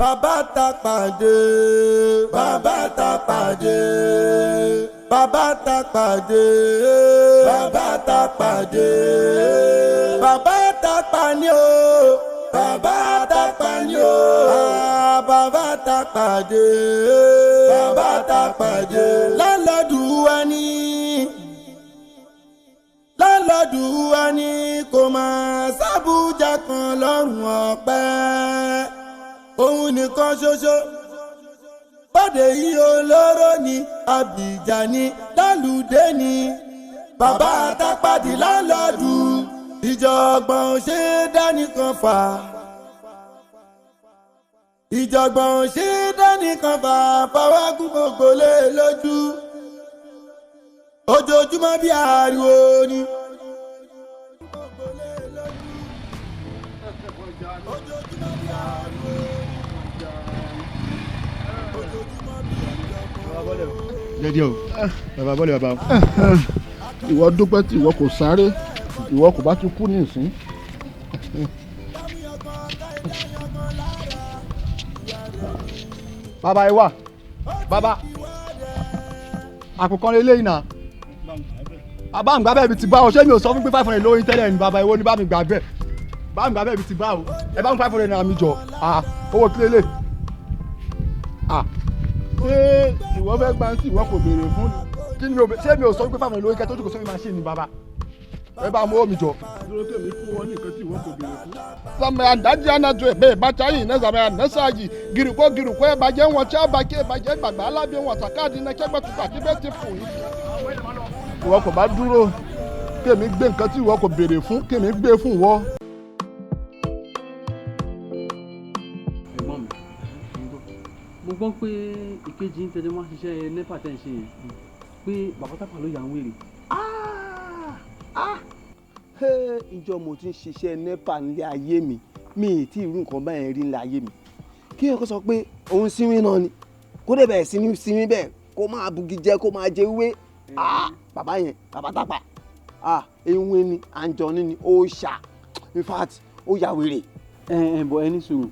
Bàbá ta pàdé, bàbá ta pàdé, bàbá ta pàdé, bàbá ta pàdé, bàbá ta pàní o, bàbá ta pàní o, bàbá ta pàdé, bàbá ta pàdé. Lálọ́dún wa ní, lálọ́dún wa ní, kò máa sábùjá kan lọ́rùn ọ̀pẹ, òun nìkan ṣoṣo bọ́dé yìí olóró ni, Abidjan ni, lálùdé ni, bàbá àtàpàdé lálọ́dù. Ìjọ̀gbọ̀n ṣe dánìkan fà, ìjọ̀gbọ̀n ṣe dánìkan fà, fọwọ́gùn gbogbo lé lójú, ojoojúmọ́ bí ariwo ni. Ojoojúmọ́ bí ariwo ni. Jẹ́jẹ́ o, bàbá bọ́lẹ̀ bàbá o. Ìwọ dúpẹ́ tí ìwọ kò sáré, ìwọ kò bá ti kú nísìn. Bàbá ẹ wà, bàbá àpò kan lélẹ́yìn náà. Bàbá mi gbà bẹ́ẹ̀ mi ti bá o, ṣé mi ò sọ fún pé 500 lóyún tẹ́lẹ̀ ni? Bàbá ìwọ ni bá mi gbà bẹ́ẹ̀, bá mi gbà bẹ́ẹ̀ mi ti bá o, ẹ bá mi 500 naira mi jọ, owó kí lélẹ̀. Ṣé ìwọ fẹ́ gba tí ìwọ kò béèrè fún? Kí ni ṣé mi ò sọ pé 500 lóyún kẹ́ tó jókòó sórí machine ni? Bàbá ẹ bá mú owó mi jọ. Dúró tèmi fún wọn ní nǹkan tí ìwọ kò béèrè fún. Sàmì àdájí anájọ ẹ̀bẹ̀ ìbátáyìn náà sàmì ànásáyì gìrìkó gìrìkó ẹ̀ bàjẹ́ wọn tí a bá kí ẹ̀ bàjẹ́ gbàgbà alábẹ́ wọn sàkáàdì náà kẹgbẹ́ tuntun àti bẹ́ẹ̀ ti fò yìí. Ìwọ kò bá dúró kémi gbé nǹkan tí ìwọ kò béèrè fún, kémi gbé fún ìwọ. Ẹ̀gbọ́n mi, mo gbọ́ pé ìkejì ń tẹ́jọ́ máa ń ṣiṣẹ́ NEPA tẹ́ ń ṣe yẹn, pé bàbá Tápà ló yà ń wèrè. Ìjọ mo ti ń ṣiṣẹ́ NEPA nílé ayé mi, mi ì tí ì rú nǹkan báyẹn rí nílé ayé mi. Kí ẹ kó sọ pé òun sinmi náà ni, kó dẹ̀ bẹ̀rẹ̀ sí ní sinmi bẹ́ẹ̀, kó máa bugi jẹ, kó máa jẹ wé. Bàbá yẹn, bàbá Tápà, ewé ni, àǹjọ̀ní ni, ó ṣà, in fact ó ya wèrè. Ẹ ẹ bọ, ẹ ní sùúrù,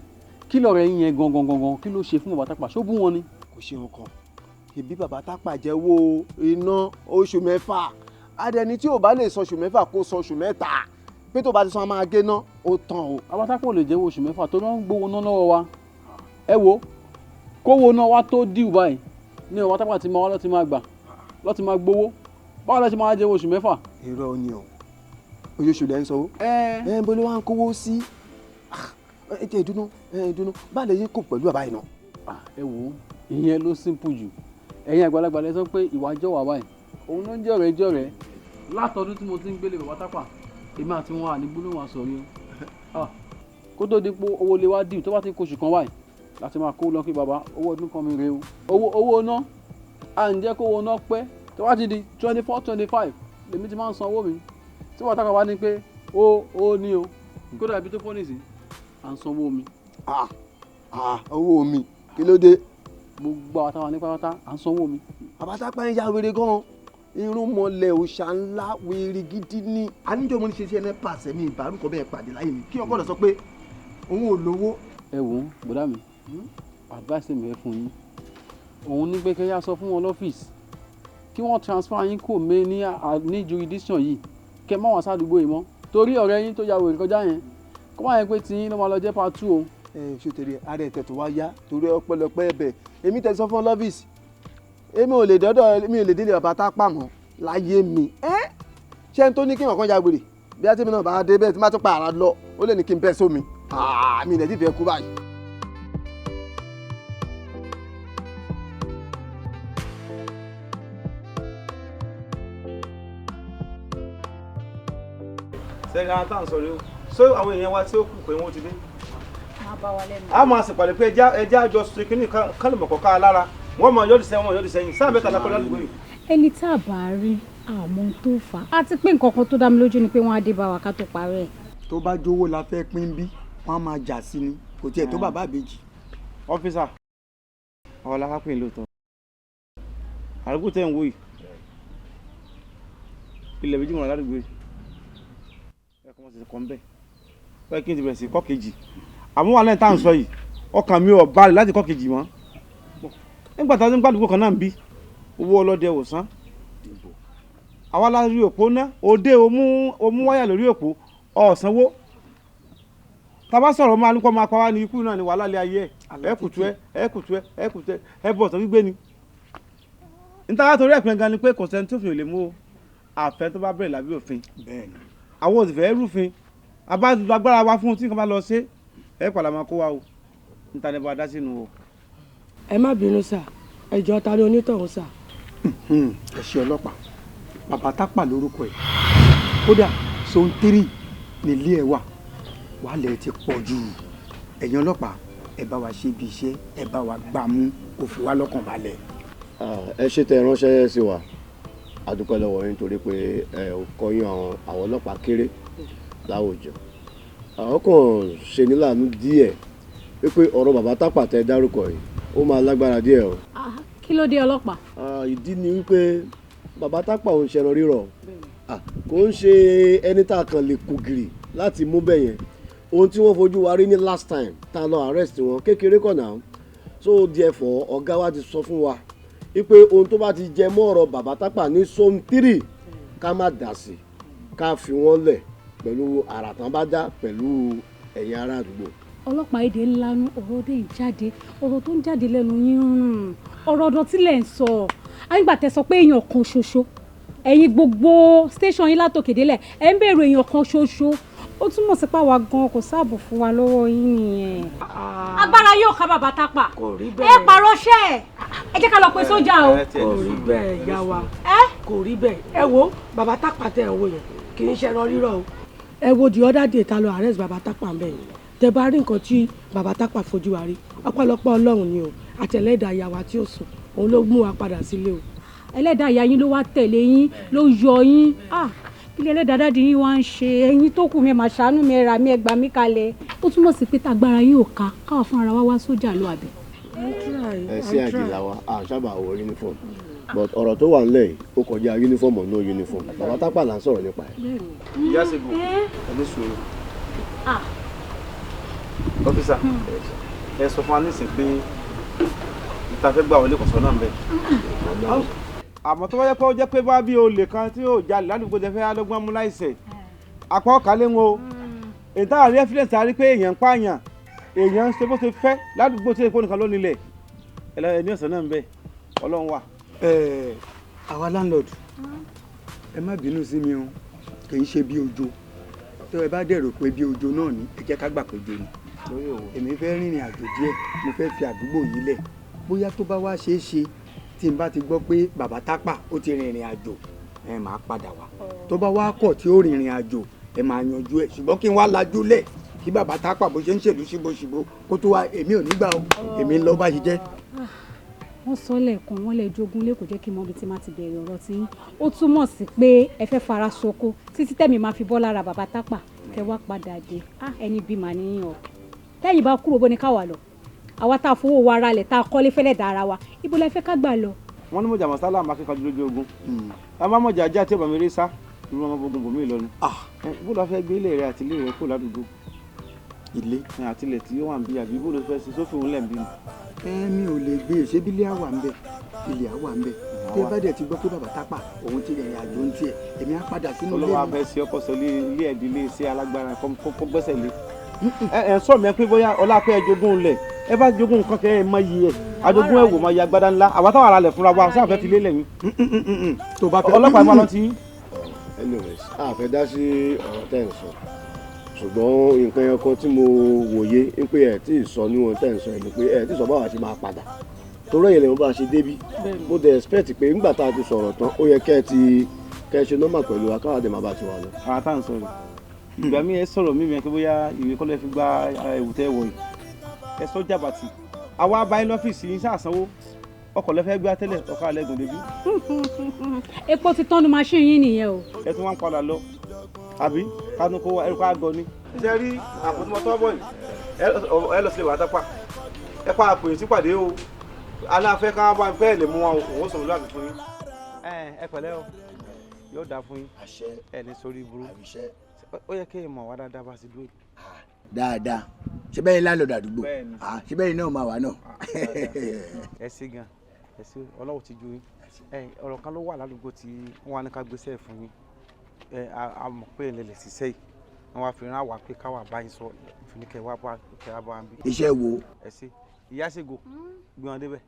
kí lọ̀rẹ́ yín yẹn gangan gangan, kí ló ṣe fún bàbá Tápà? Ṣó bú wọn ni? Kò ṣe nǹkan, ìbí bàbá Tápà jẹ́wọ́ iná oṣù 6, adẹni tí ò bá lè san oṣù 6 kó san oṣù 3, pé tó bá ti san a máa gé ná, ó tán o. Bàbá Tápà ò lè jẹ́wọ́ oṣù 6 tó ló ń gbowó ná lọ́wọ́ wa. Ẹ wo kówó náà wá tó díù báyìí ní bàbá Tápà ti máa wá lọ́ọ́ ti máa gbà, lọ́ọ́ ti máa gbowó, báwo lọ́ ti máa jẹ́wọ́ oṣù 6? Irọ́ ni o, oṣooṣù lẹ́ ń sanwó. Ẹ bó ló wá ń kówó sí? Ẹ jẹ́ ìdúná, ẹ ìdúná, báà lè yín kò pẹ̀lú bàbá yìí náà. Ẹ wo, ìyẹn ló simple jù. Ẹ̀yin àgbàlagbà lẹ sọ pé ìwà jọ wà báyìí, òun ló ń jọ̀rẹ́ jọ̀rẹ́. Látọdún tí mo ti ń gbélé bàbá Tápà, èmi àti wọn àní gbólóhùn àsọ̀rí o. Kó tó di pé owó lè wá dìú, tó bá ti kóṣù kan báyìí láti máa kó lọ kí bàbá owó ọdún kan mi rè o. Owó ná, à ń jẹ́ kówó ná pẹ́, tó bá ti di 24, 25 lèmi ti máa ń san owó mi. Tí bàbá Tápà bá ní pé ó ní o, kódà ibi tó fọ́ nìsín, à ń sanwó mi. Owó mi, kí ló dé? Gbogbo àwọn táwa ní pátápátá à ń sanwó mi. Bàbá Tápà ń ya wèrè gan-an, irun mọlẹ̀ òòṣà ńlá wèrè gidi ni. Àníjọ́ mo ní ṣe iṣẹ́ NEPA sẹ́mi ìbárúkọ bẹ́ẹ̀ pàdé láyé mi, kí ọkọ rẹ̀ sọ pé òun ò lówó. Ẹ wò ó, bọ̀dá mi, advice mi fẹ́ fún yín òun ní pé kẹ́yà sọ fún wọn lọ́fíìsì kí wọ́n transfer yín kò mé ní jurisdiction yìí, kẹ́ má wá sádùúgbò yìí mọ́, torí ọ̀rẹ́ yín tó ya wèrè kọjá yẹn, kó má yẹ pé tiyín ló máa lọ jẹ́ part 2 o. Ẹ ṣó torí ara ẹ̀ tẹ̀tù wá yá, torí ọpẹ́lọpẹ́ ẹ̀bẹ̀ èmi tẹ̀ sọ fún lọ́fíìsì, èmi ò lè dọ́dọ̀, mi ò lè délé bàbá Tápà mọ́ láyé mi. Ṣé n tó ní kí nǹkan ya wèrè bí á tèmi náà bá dé bẹ́ẹ̀ tí má tún pa ara lọ, ó lè ní kí n bẹ́ sómi, mi ì lè ti fẹ́ kú báyìí. Sẹ́yìn àwọn táwọn sọ̀rọ̀ o, ṣé àwọn èèyàn wa tí ó kù pé wọ́n ti dé? Máa bá wa lẹ́nu. A máa ṣèpàdé pé ẹja àjọ ṣe kínní kálùmọ̀kọ́ ká lára, wọ́n mọ̀ yọ́dì sẹ́yìn, wọ́n mọ̀ yọ́dì sẹ́yìn, sáà mẹ́ta lápẹ́ ládùúgbò yìí. Ẹni tá a bá rí àmọ́ tó fà á, àti pé nǹkan kan tó dá mi lójú ni pé wọ́n á dé bá wa ká tó parẹ́. Tó bá jówó la fẹ́ pín bí, wọ́n á máa jà sí ni, kò tiẹ̀ tó bàbá àbèjì. Ọ́físà, àwọn alákápẹ́ lóòótọ́, àdúgbò tẹ̀ ń wò yìí, ilẹ̀ méjì mọ̀ràn ládùúgbò yìí, ẹ kọ́ mọ̀ sí kọ́ ń bẹ̀ pé kí n ti bẹ̀rẹ̀ sí kọ́ kejì, àmọ́ wà lẹ́yìn tá à ń sọ yìí, Ọkàn mi ò balẹ̀ láti kọ́ kejì mọ́. Nígbà tá a ti ń gbàdúgbò kan náà ń bí owó ọlọ́dẹ ò san. Àwa la rí òpó ná òde òmú wáyà lórí òpó ọ̀sánwó. Tàbá sọ̀rọ̀ máa ní kó máa pa wá ní ikú náà ní wàhálà ilé ayé ẹ̀ ẹ̀kùtù ẹ̀ ẹ̀kùtù ẹ̀ ẹ̀kùtù ẹ̀ ẹ̀ bọ̀ ọ̀sán gbígbé ni. Níta torí ẹ̀pin gan ni pé kò sẹ́ni tó fi lè mú o àfẹ́ tó bá bẹ̀rẹ̀ lábẹ́ òfin. Àwọn òsì fẹ́ rúfin abá agbára wa fún un tí nǹkan bá lọ ṣe ẹ̀ padà máa kó wa o níta ni bá a dá sínú o. Ẹ má bínú sà, ẹ jọ̀ọ́ ta ni onítọ̀hún sà? Ẹ ṣe ọlọ́pàá, Bàbá Tápà lórúkọ ẹ̀, kódà zone 3 nílé ẹ̀ wà, wàhálà ẹ̀ ti pọ̀ jù. Ẹ̀yin ọlọ́pàá ẹ bá wa ṣe ibi iṣẹ́, ẹ bá wa gbà mú kó fi wá lọ́kàn balẹ̀. Ẹ ṣe tẹ ránṣẹ́ sí wa, a dúpẹ́ lọ́wọ́ yín torí pé ẹ ò kọyún àwọn ọlọ́pàá kéré láwùjọ. Àwọn kan ṣe ní láàánú díẹ̀ wípé ọ̀rọ̀ Bàbá Tápà tẹ dárúkọ yìí ó máa lágbára díẹ̀ o. Kí ló dé ọlọ́pàá? Ìdí ni wípé Bàbá Tápà ò ń ṣẹran rírọ̀, kò ń ṣe ẹni tá a kàn lè kú gìrì láti mú bẹ́ẹ̀ yẹn. Ohun tí wọ́n fojú wa rí ní last time tá a lọ arrest wọn kékeré kọ̀ náà, so therefore ọ̀gá wa ti sọ fún wa wípé ohun tó bá ti jẹ mọ́ ọ̀rọ̀ Bàbá Tápà ní zone 3 ká má dà sí, ká fi wọ́n lẹ̀ pẹ̀lú àrà tán bá dá pẹ̀lú ẹ̀yin ará àdúgbò. Ọlọ́pàá èdè ńlá nu ọ̀rọ̀ dé ìjáde, ọ̀rọ̀ tó ń jáde lẹ́nu yín rùn, ọ̀rọ̀ ọ̀dọ̀ tí lẹ̀ ń sọ. Àyìngbà tẹ sọ pé èèyàn kan ṣoṣo, ẹ̀yin gbogbo station yín látòkè délẹ̀ ẹ̀ ń bèrè èèyàn kan ṣoṣo, ó túmọ̀ sí pé àwa gan kò sáàbò fún wa lọ́wọ́ yín nìyẹn. Agbára yóò ká Bàbá Tápà, ẹ pààrọ̀ ṣẹ́ ẹ̀, ẹ jẹ́ ká lọ pe sójà o. Kò rí bẹ́ẹ̀ ìyá wa, kò rí bẹ́ẹ̀. Ẹ wo Bàbá Tápà tẹ̀ ẹ wo yẹn kì í ṣẹran rírọ̀ o. Ẹ wo the other day ta lọ arrest Bàbá Tápà ń bẹ̀ yẹn, tẹ bá rí nǹkan tí Bàbá Tápà fojú wa rí, ọpẹ́lọpẹ́ Ọlọ́run ni o, àtẹlẹ́dàá ìyá wa tí ó sùn òun ló mú wa padà sílé o. Ẹlẹ́dàá ìyá yín ló wá tẹ̀lé yín ló yọ yín, ilé ẹlẹ́dàá dáàdi yín wá ń ṣe ẹ̀yin tó kù mi mà ṣàánú mi, ẹ rà mí, ẹ gbà mí kalẹ̀. Ó túmọ̀ sí pé tágbára yín ò ká káwa fún ara wa wá sójà lọ àbí. Ẹ sí àjìlá wa a sábà wọ uniform, but ọ̀rọ̀ tó wà nílẹ̀ yìí ó kọjá uniform or no uniform. Bàbá Tápà là ń sọ̀rọ̀ nípa ẹ̀. Ìyá ṣègùn ẹ ní sùúrù. Ọ́físà, ẹ sọ fún wa nísìnyí pé ìta fẹ́ gbà wọlé kọ̀sọ́ náà ń bẹ̀. Àmọ́ tó bá yẹ pé ó jẹ́ pé bá bí olè kan tí yóò jalè ládùúgbò tẹ fẹ́ alọ́gbọ́n mú láìsẹ̀ apá ọ̀kà lé wọn o. Èyí táwọn rí ẹ́fídẹ́ǹsì á rí pé èèyàn ń pààyàn, èèyàn ń ṣe bó ṣe fẹ́ ládùúgbò tí èèpọ̀ nìkan ló nílẹ̀ ẹni ọ̀sán náà ń bẹ̀ Ọlọ́run wà. Àwa landlord ẹ má bínú sí mi o, kì í ṣe bí ojo tó ẹ bá dẹ̀rọ pé bí ojo náà ni ẹ jẹ́ ká gbà pé ojo ni. Èmi fẹ́ rìnrìn àjò díẹ̀, mo fẹ́ fi àdúgbò yìí lẹ̀, bóyá tó bá wá ṣeé ṣe tí n bá ti gbọ́ pé Bàbá Tápà ó ti rìnrìn àjò ẹ máa padà wá, tó bá wá kọ̀ tí ó rìnrìn àjò ẹ máa yanjú ẹ, ṣùgbọ́n kí n wá lajú lẹ̀ kí Bàbá Tápà bó ṣe ń ṣèlú ṣíboṣìbo kó tó wá, èmi ò ní gbà o, èmi ń lọ bá ṣe jẹ́. Wọ́n sọ lẹ́ẹ̀kan wọ́n lè jogún lé, kò jẹ́ kí n mọ ibi tí máa ti bẹ̀rẹ̀ ọ̀rọ̀ tí ó túmọ̀ sí pé ẹ fẹ́ fara ṣoko títí tẹ̀mí máa fi bọ́ lára Bàbá Tápà kẹ wá padà dé. Ẹni bí màá níyàn o, tẹ́yìn bá kúrò bó ni ká wà lọ, àwa tá a fowó wa ara lẹ̀ tá a kọ́lé fẹ́lẹ̀ dá ara wa, ibo la fẹ́ ká gbà lọ. Wọ́n ní mọ̀jà masálà máa kíkanjú lójú ogun, a máa mọ̀jà ajá tí ọba mi rí sá irú ọmọ ogun bòmí lọ ni. Bó lọ fẹ́ gbé ilé rẹ àti ilé rẹ kó ládùúgbò? Ilé àti ilẹ̀ tí ó wà ń bí, àbí bó lọ fẹ́ ṣe sófin òun lẹ̀ ń bí mi. Ẹ mi ò lè gbé e, ṣé bílé àwà ń bẹ, ilé àwà ń bẹ, tí ẹ bá dẹ̀ ti gbọ́ pé Bàbá Tápà òun ti rìnrìn àjò ń tiẹ̀, èmi á padà sínú ilé mi. Olówó afẹ́ sí ọkọ̀ sọ ilé ẹ̀dí ilé iṣẹ́ alágbára kó gbẹ́sẹ̀ lé. Ẹ sọ mi pé bóyá ọlá pé ẹ jogún lẹ̀, ẹ bá jogún nǹkan kẹ́ ẹ mọ iye ẹ̀, àjogún ẹ̀ wò mọ iye agbádá ńlá, àwa táwọn ará lẹ̀ fúnra wa sáà fẹ́ fi lélẹ̀ yín. Tó bá fẹ́ ọlọ́pàá máa lọ ti yín. Anyways, a fẹ́ dá sí ọ̀rọ̀ tẹ́ ń sọ, ṣùgbọ́n nǹkan ẹyọ kan tí mo wòye ń pé ẹ̀ tí ì sọ níwọ̀n tẹ́ ń sọ ẹ̀ ni pé ẹ̀ tí ì sọ báwa ṣe máa padà torí ẹ̀yìn lẹ́yìn bá a ṣe débí. Mo dẹ̀ expect pé nígbà tá a ti sọ̀rọ̀ tán ó yẹ kẹ́ ẹ ti kẹ́ ẹ ṣe nọ́mà pẹ̀lú wa káwa dẹ̀ máa bá tiwa lọ. Ara tá à ń sọ̀rọ̀ ìgbà mi ẹ sọ̀rọ̀ mi mẹ́ pé bóyá ìwé kọ́lẹ́ fi gba ẹ̀wù tẹ́ wọ̀ yìí ẹ sọ jàbàtì àwa bá yín lọ́fíìsì yín sàsanwó ọkọ̀ lẹ́fẹ́ gbé tẹ́lẹ̀ ọkọ̀ alẹ́ gùn débi. Epo ti tọ́nu machine yín nìyẹn o. Ẹ tún wá ń padà lọ àbí kánú kó wa ẹrù ká gọ ni. Ṣé rí àpótí bọ̀ yìí ẹ lọ sílé Bàbá Tápà ẹ pa àpò yìí sípàdé o, aláfẹ́ ká bá bẹ́ẹ̀ lè mú wa òun sọ̀rọ̀ lóàbí fún yín. Ẹ pẹ̀lẹ́ o, yóò dáa fún yín, ẹ ní sórí burú, ó yẹ kí ẹ mọ̀ wá dáadáa bá sí dúró. Dáadáa, ṣe bẹ́ẹ̀ lálọ́dọ̀ àdúgbò, ṣe bẹ́ẹ̀ náà máa wà náà. Ẹ ṣé gan, ẹ ṣé, Ọlọ́run ti ju yín. Ọ̀rọ̀ kan ló wà ládùúgbò tí wọ́n wá ní ká gbéṣẹ́ fún yín. A mọ̀ pé ẹ lè ṣiṣẹ́ yìí, wọ́n wá fi rán àwa pé káwa bá yín sọ fún kẹ́ wá bá kẹ́ wá bá wa bí. Iṣẹ́ wo? Ẹ ṣé, ìyá ṣègò gbé wọn débẹ̀.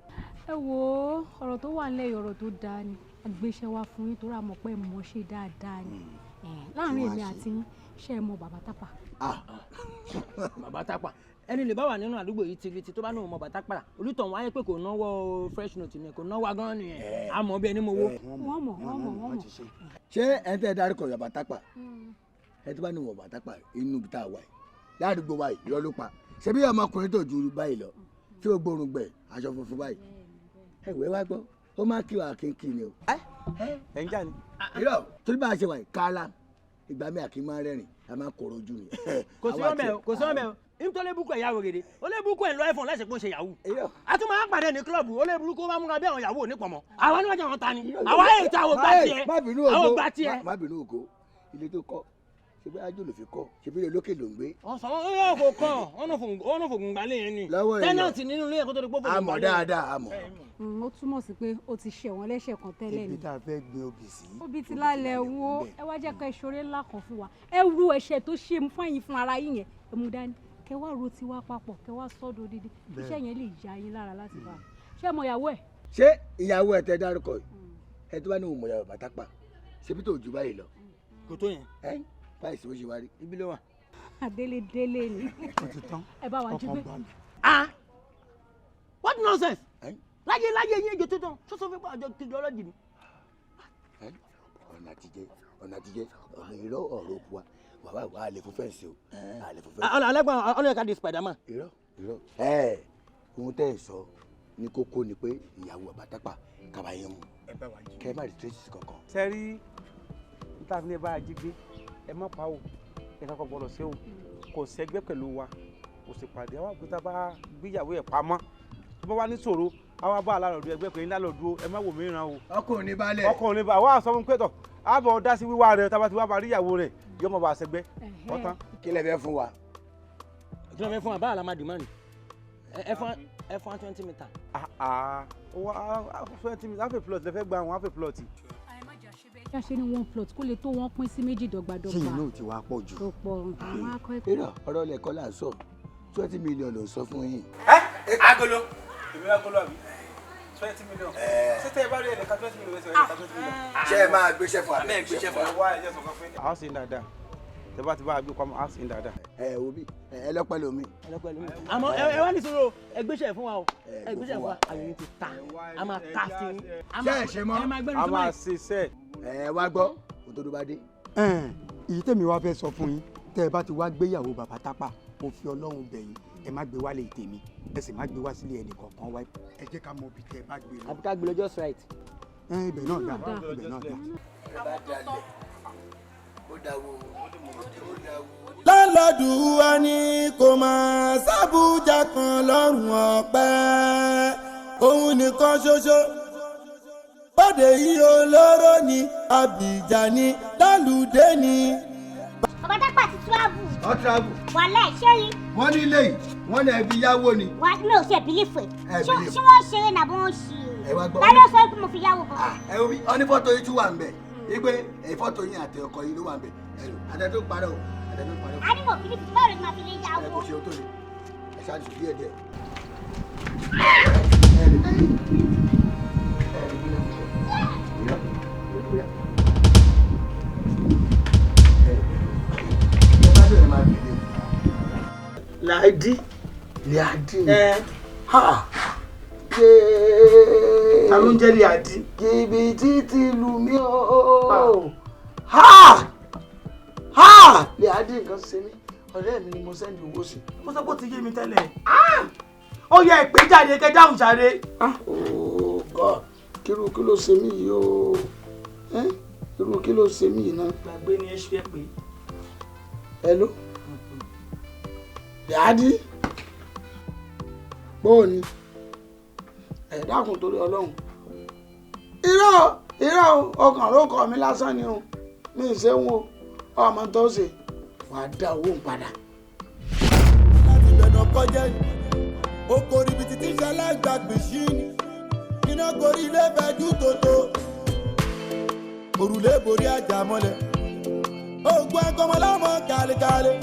Ẹ wo, ọ̀rọ̀ tó wà nílẹ̀, ọ̀rọ̀ tó dáa ni. Àgbéṣẹ́ wa fún yín torí a mọ̀ pé mọ̀ ṣe dáadáa ni. Láàárín èmi àti yín, ṣé ẹ mọ Bàbá Tápà? Bàbá Tápà, ẹni lè bá wà nínú àdúgbò yìí tiriti tó bá náà mọ Bàbá Tápà, olùtọ̀ wọn ayé pé kò náwó fresh note ni, kò náwó agán nìyẹn, a mọ̀ bí ẹni mo wo. Wọ́n mọ̀, wọ́n mọ̀, wọ́n mọ̀. Ṣé ẹ tẹ́ dárúkọ Bàbá Tápà? Ẹ tó bá ní wọ Bàbá Tápà inú ibi tá a wà yìí ládùúgbò wa yìí, irọ́ ló pa. Ṣé bí ọmọkùnrin tó ju báyìí lọ tí ó gbórùn gbẹ aṣọ funfun báyìí, ẹ wẹ́ wá gbọ́, ó máa kí wa kínkín ni o. Ẹ ń jà ní. Irọ́, torí bá a ṣe wà yìí kálá ìgbà mi àkí máa rẹ́rìn, a máa kọ̀rọ̀ ojú ni. Kò sí ọmọ ẹ, kò sí ọmọ ẹ, nítorí búkú ẹ̀ yàwó gèdè, ó lé búkú ẹ̀ lọ iPhone láti pọ́n ṣe yahoo. A tún máa ń pàdé ní kílọ̀bù, ó lé burúkú máa ń múra bí àwọn yahoo onípọ̀mọ́. Àwa ni wọ́n jẹ́ àwọn ta ni, àwa ẹ̀ ta àwọn gbà tiẹ̀, àwọn gbà tiẹ̀. Má bínú ògo, ilé tó kọ́ ṣe bí ájò ló fi kọ́, ṣe bí olókè ló ń gbé. Ọ̀sán wọn yóò kó kọ́ ọ̀nà fògùn gbalẹ̀ yẹn ni tẹ́nàntì nínú ilé ẹ̀kọ́ tó di pọ́ fògùn gbalẹ̀. Àmọ́ dáadáa, àmọ́. Ó túmọ̀ sí pé ó ti ṣe wọ́n lẹ́sẹ̀ kan tẹ́lẹ̀ ni. Ibi tá a fẹ́ gbin obì sí. Obì ti lálẹ́ wo, ẹ wá jẹ́ ká ìṣòro ńlá kan fún wa. Ẹ ru ẹ̀ṣẹ̀ tó ṣe fún ẹ̀yin fún ara yín yẹn, ẹ mú dání. Kẹ wá ro tiwa papọ̀, kẹ wá sọ́dọ̀ odidi. Iṣẹ́ yẹn lè ya yín lára láti bá a. Ṣé ẹ mọ ìyàwó ẹ̀? Ṣé ìyàwó ẹ̀ tẹ dárúkọ yìí? Ẹ tó bá ní òun mọ̀ ìyàwó Bàbá Tápà, ṣe bí tó ju báyìí lọ. Kò tó yẹn. Báyìí sí bó ṣe wá rí. Ibi ló wà. Adélé délé ni. Ó ti tán. Ẹ bá wa jí gbé. Ah! What nonsense! Láyé láyé yín ejò tuntun ṣoṣo fipá àjọ technology ni. Ọ̀nà àtijẹ́, ọ̀nà àtijẹ́, ọ̀nà irọ́ ọ̀rọ̀ òkú wa, wàá wà á lè fún fẹ́ǹsì o, á lè fún fẹ́ǹsì. Ọ̀nà alẹ́gbọ̀n ọ̀nà ẹ̀ka di Spiderman. Irọ́, irọ́. Ẹ ohun tẹ́ ẹ sọ ní kókó ni pé ìyàwó Bàbá Tápà kaba yẹn mu kẹ́ ẹ má rí tracy kankan. Sẹ́rí níta fi ní ẹ bá a jí gbé, ẹ má pa o, ẹ kọ́kọ́ gbọ́dọ̀ ṣe o, kò sẹ́gbẹ́ pẹ̀lú wa, kò sì pàdé àwọn àgbẹ̀tà bá gbéyàwó ẹ̀ pamọ́ tó bá wà ní ṣòro, àwa bá alárọ̀dù ẹgbẹ́ pé ńlá-lọ́dù ẹ má wò mí ràn o. Ọkùnrin balẹ̀. Ọkùnrin balẹ̀, àwa sọ fún pé tọ̀ àbọ̀ dá sí wíwá rẹ̀, tábà tí wàá bá rí ìyàwó rẹ̀ yóò mọ̀ bá a ṣẹgbẹ́ ọ̀tán. Kí lẹ fẹ́ fún wa? Kí lẹ fẹ́ fún wa? Báwa la máa demand ẹ fún 20 meter. 20 meter, half a plot lẹ fẹ́ gba àwọn half a plot. Ṣé ṣe ni one plot kó lè tó wọ́n pín sí méjì dọ́gbadọ́gba. Ṣé inú ti wá pọ̀ jù? Tó pọ̀ àwọn akọ ẹ̀kọ́. Irọ́, ọ̀rọ̀ lẹ̀kọ́ là ń sọ, 20 million ló ń sọ fún yín. Agolo èmi agolo àbí 20 million. Ṣé tẹ́ ẹ bá rí ẹnìkan 20 million ẹ sọ ẹnìkan 20 million. Ṣé ẹ máa gbéṣẹ́ fún abẹ́ gbéṣẹ́ fún wa? Ẹ jẹ́ sọ fún yín. A ó sì ń dáadáa, tẹ bá ti bá a gbé pamọ́, a ó sì ń dáadáa. Ẹ wo bí ẹ lọ́pẹ́ lomi. Ẹ lọ́pẹ́ lomi. Àmọ́ ẹ wá ní sọ̀rọ̀, ẹ gbéṣẹ́ fún wa o, ẹ gbéṣẹ́ fún wa, àyè yín ti ta, a máa ta sí i. Ṣé ẹ ṣe mọ́? A máa ṣiṣẹ́. Ẹ wá gbọ́, òtòdó bá dé. Èyí tèmi wá fẹ́ sọ fún yín, tẹ́ ẹ bá ti wá gbéyàwó Bàbá Tápà, mo fi Ọlọ́run bẹ̀ yín, ẹ má gbé wálé tèmi, ẹ sì má gbé wá sílé ẹnì kọ̀ọ̀kan wá, ẹ jẹ́ ká mọ ibi tẹ́ ẹ bá gbé lọ. Àbí ká gbé lọ just right. Ibẹ̀ náà dà, ibẹ̀ náà dà. Ẹ bá dalẹ̀, ó dáwó, ó dáwó. Lálọ́dù wa ni kò máa sábùjá kan lọ́rùn ọ̀pẹ, òun nìkan ṣoṣo. Bọ́dé yìí olóró ni, Abidjan ni, lálùdé ni. Bàbá Tápà ti travel. Ó travel. Wàhálà ẹ̀ ṣé rí. Wọ́n ní ilé yìí, wọ́n ní ẹbí yáwó ni. Wà mi ò ṣe bìlífù ẹ̀. Ṣé wọ́n ṣeré nàbọ̀ wọ́n ṣe é? Ta ló sọ pé mo fi yáwó gan? Ẹ wo bí ọ ní fọ́tò yìí tún wà ń bẹ̀. Igbe fọ́tò yín àti ọkọ yín ló wà ń bẹ̀. Àtẹ tó parọ́ o, àtẹ tó parọ́ o. A ní mo bìlífù, báwo ni màá fi lè yáwó? Ẹ kò ṣe o tó le. Ẹ ṣáàjú díẹ̀ díẹ̀. Láìdí. Láìdí. Ha. Ta ló ń jẹ́ Láìdí? Jìbìtì ti lù mí o. Ha! Ha! Láìdí nǹkan ṣe mí. Ọ̀rẹ́ mi ni mo sẹ́ndì owó sí. Mo sọ pé ó ti yé mi tẹ́lẹ̀. Ó yẹ ìpè jáde kẹ́ dáhùn jáde. Oh God, kírú kí ló ṣe mí yìí o? Irú kí ló ṣe mí yìí náà? Gbàgbé ni ẹ ṣe é pé. Hello? Láìdí. Bóò ni? Ẹ dákun torí Ọlọ́run. Irọ́ irọ́ ọkàn ló kọ mi lásán ni o. Mi ì ṣe ń wo ọmọ tó ṣe. Wàá dá owó ń padà. àná kọjá ni. Oko ribiti tí ṣalágbàgbé sí ni. Iná gorí ilé fẹjú tòótọ́. Òrùlé borí àjà mọ́lẹ̀. Ògùn akọmọlọ́mọ kàlẹ́kàlẹ́.